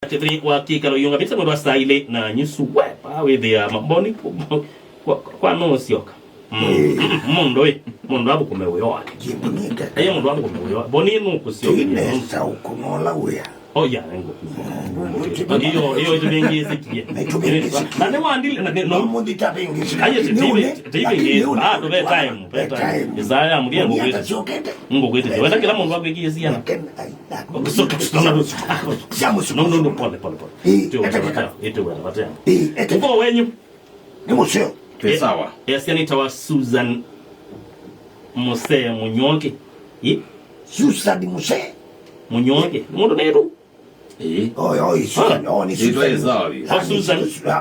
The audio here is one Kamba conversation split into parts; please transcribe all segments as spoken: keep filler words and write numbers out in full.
Three wa kĩkalo iyunga visa mwendo wa saa ilĩ na nyusu we pa wĩthĩa mamboni kwa, kwa, kwa no sioka. Mm. Mũndũ ĩ, mũndũ athũkũme wĩa wake. Eye mũndũ athũkũme wĩa. Boni nũkũsyoka. Tinesa ũkũnola wĩa. Oh, ya, ngo. Iyo, iyo itubingĩsĩkie. Na nĩ wandile, na nĩ, no. Aye, tibingĩsĩkie. Ah, tũve time, tũve time. Isaya mũthia ngũkwĩtĩkĩria. Ngũkwĩtĩkĩria. Wenda kĩla mũndũ akwĩkie siana. No, no, no, pole, pole, pole. Ĩĩ, ĩteweta. Ĩteweta. Ũko wenyu. Nĩ mũseo. Twĩ sawa. Easya nĩtawa Susan Mũsee Mũnyooki. Ĩ? Susan Mũsee. Mũnyooki. Nĩ mũndũ nĩtu. Ĩĩ. Oh, oh, Susan. Oh, nĩ Susan. Ĩtwa ĩ sawa. Oh, Susan.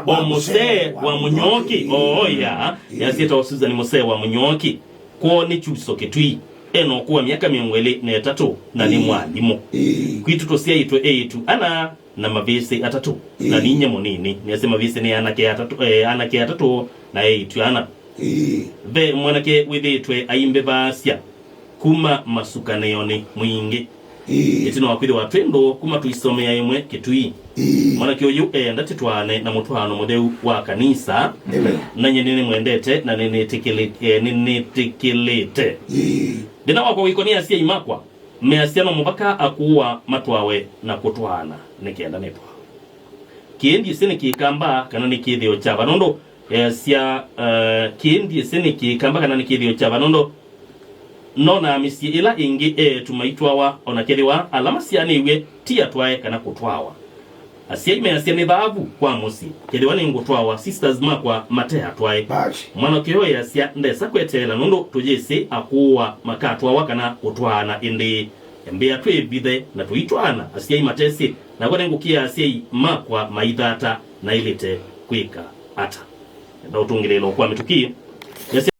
Oh, Mũsee wa Mũnyooki. Oh, ya. Easya ĩtawa Susan Mũsee wa Mũnyooki. Kwoo nĩ Kyuso Kĩtui. Ena ũkũũ wa myaka mĩongo ĩlĩ na ĩtatũ na nĩ mwalimũ. Ĩĩ. Kwitũ tũsyaĩtwe eĩtu ana na mavĩsĩ atatũ, na ninyie mũnini. Nĩasya mavĩsĩ nĩ anake atatũ, eh, anake atatũ na eĩtu ana. Ĩĩ. Ve mwanake wĩthĩĩtwe aimbĩvaasya kuma masukanĩonĩ mwingĩ. Ĩĩ. Ĩtina wa kwĩthĩwa twĩ ndũũ kuma tũisomea ĩmwe Kĩtui. Ĩĩ. Mwanake ũyũ eenda tĩtwaane na mũtwaano mũtheu wa kanisa. Amen. Na nyie nĩnĩmwendete na nĩnĩtĩkĩlĩ-, eh, nĩnĩtĩkĩlĩte. Ĩĩ. Thĩna wakwa wĩkonĩ asyai makwa. Measya no mũvaka akũwa matwawe na kũtwaana nĩ kenda nĩtwawe. Kĩĩ ndyĩsĩ nĩ kĩkamba kana nĩ kĩthĩo kya va nũndũ easya, eh, kĩĩ ndyĩsĩ nĩ kĩkamba kana nĩ kĩthĩo kya va nũndũ nonaa mĩsyĩ ĩla ĩngĩ eĩtu maitwawa, o na kethĩwa ala masyaanĩw'e ti atwae kana kũtwawa. Asyai measya nĩ thaavu kwa mũsyĩ kethĩwa nĩngũtwawa sisters makwa mate atwae. Basi. Mwanake ũyũ easya ndesa kweteela nũndũ tũyĩsĩ akũwa makatwawa kana kũtwaana ĩndĩ. Embĩa twĩvithe na tũitwaana asyai matesĩ, nakwa nĩngũkĩa asyai makwa maithata naĩlĩte kwĩka ata. Enda ũtũngĩlĩĩlo kwa mĩtũkĩ. Easya